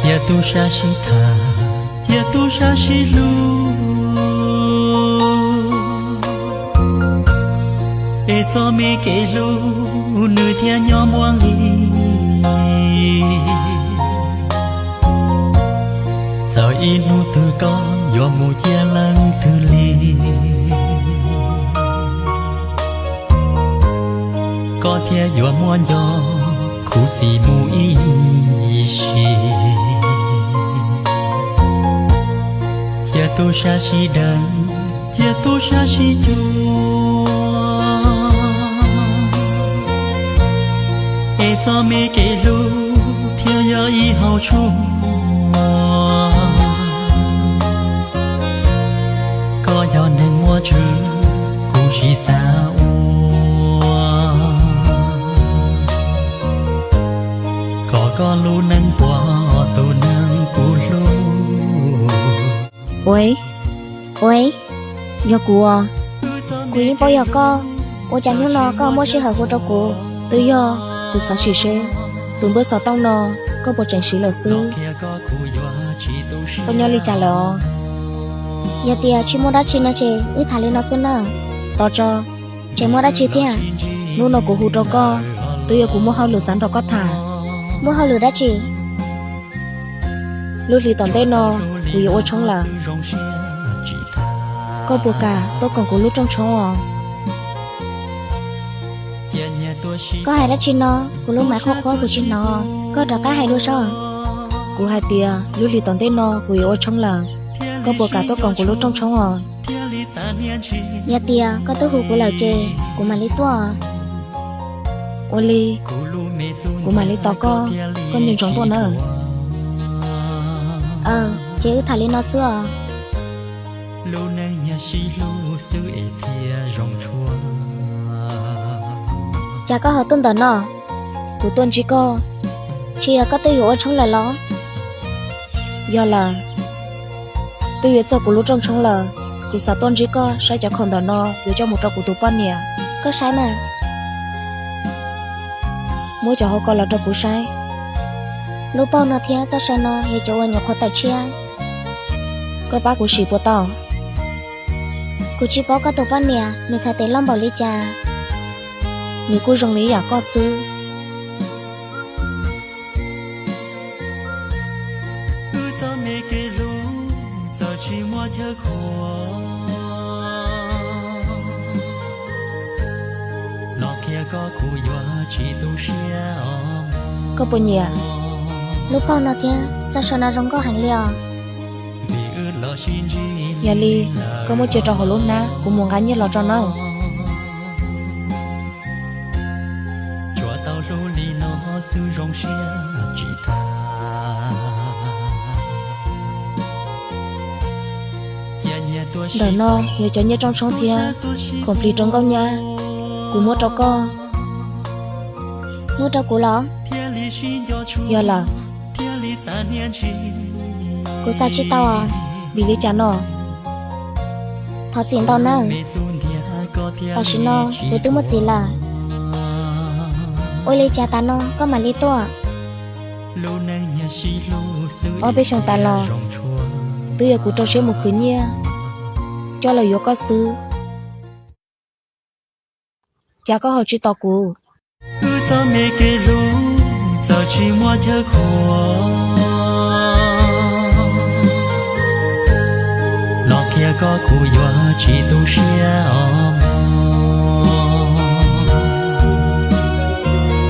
Cia tub sab sib tham, cia tub sab sib hlub, es txoj me kev hlub nws thiaj nyob muaj nqis. Txawm ib hnub twg koj yuav mus cia leej twg li, koj thiaj yuav muaj nco khuv xim mus ib sim. Cia tub sab sib deev, cia tub sab sib cuag, es txoj me kev hlub thiaj yog ib hauv tshuaj. Koj yog neeg muaj tswv, kuv tsis xav ua, kom koj lub neej puas tus neeg kuv hlub. Ua, ua, yog kuv os. Kuv yeej paub yog koj, ua cas hnub no koj muab sij hawm hu rau kuv? Twb yog kuv xav sim seb tus npawb xov tooj no koj puas tseem siv lawm xwb. Koj nyob li cas lawm os? Yog tias tsis muaj dab tsi no ces wb tham li no xwb nawb. Tos tso. Tseem muaj dab tsi thiab? Hnub no kuv hu rau koj, twb yog kuv muaj hauj lwm xav nrog koj tham. Muaj hauj lwm dab tsi? Lub hli tom ntej no kuv yuav ua tshoob lawm. Koj puas kam tuaj koom kuv lub rooj tshoob os? Koj hais dab tsi no? Kuv lub maiv qhuav qhuav kuv tsis hnov. Koj rov qab hais dua seb. Kuv hais tias lub hli tom ntej no kuv yuav ua tshoob lawm. Koj puas kam tuaj koom kuv lub rooj tshoob os? Yog tias koj twb hu kuv lawm ces kuv mam li tuaj. Ua li, kuv mam li tos koj, koj nco ntsoov tuaj nawb. Ces wb tham li no xwb os. Cas koj ho tuaj ntawm no? Kuv tuaj ntsib koj. Tsis yog koj twb yuav ua tshoob lawm los? Yog lawm, twb yuav txog kuv lub rooj tshoob lawm. Kuv xav tuaj ntsib koj saib cov khoom ntawm no yuav coj mus rau kuv tus poj niam. Koj saib mas. Muab cov hauv ko los rau kuv saib. Lub pauj no thiab txoj saw no yog cov uas nyuam qhuav tawm tshiab. Koj pab kuv sim puas tau? Kuv tsis paub koj tus poj niam nws txhais tes loj npaum li cas. Nws kuj zoo li ib yam koj xwb. Koj puas nyiam? Lub pauj no thiab txoj saw no zoo nkauj heev li os. Yog li, koj muab cia rau hauv lub hnab, kuv mus nqa nyiaj los tso nawb. Ntawm no yog cov nyiaj rooj tshoob thiab khoom plig rau nkauj nyab, kuv muab rau koj. Muab rau kuv los? Yog lawm. Kuv txais tsis tau os. Vim li cas no? Thov txim ntau nawb. Tam sim no kuv twb muaj txiv lawm. Ua li cas tas no koj mam li tuaj? Ob peb xyoos tas los, twb yog kuv rau siab mus khwv nyiaj coj los yuav koj xwb. Cas koj ho tsis tos kuv? Wb txoj me kev hlub txawm tsis muaj chaw khuam, los qhia koj kuv yuav tsis tu siab os.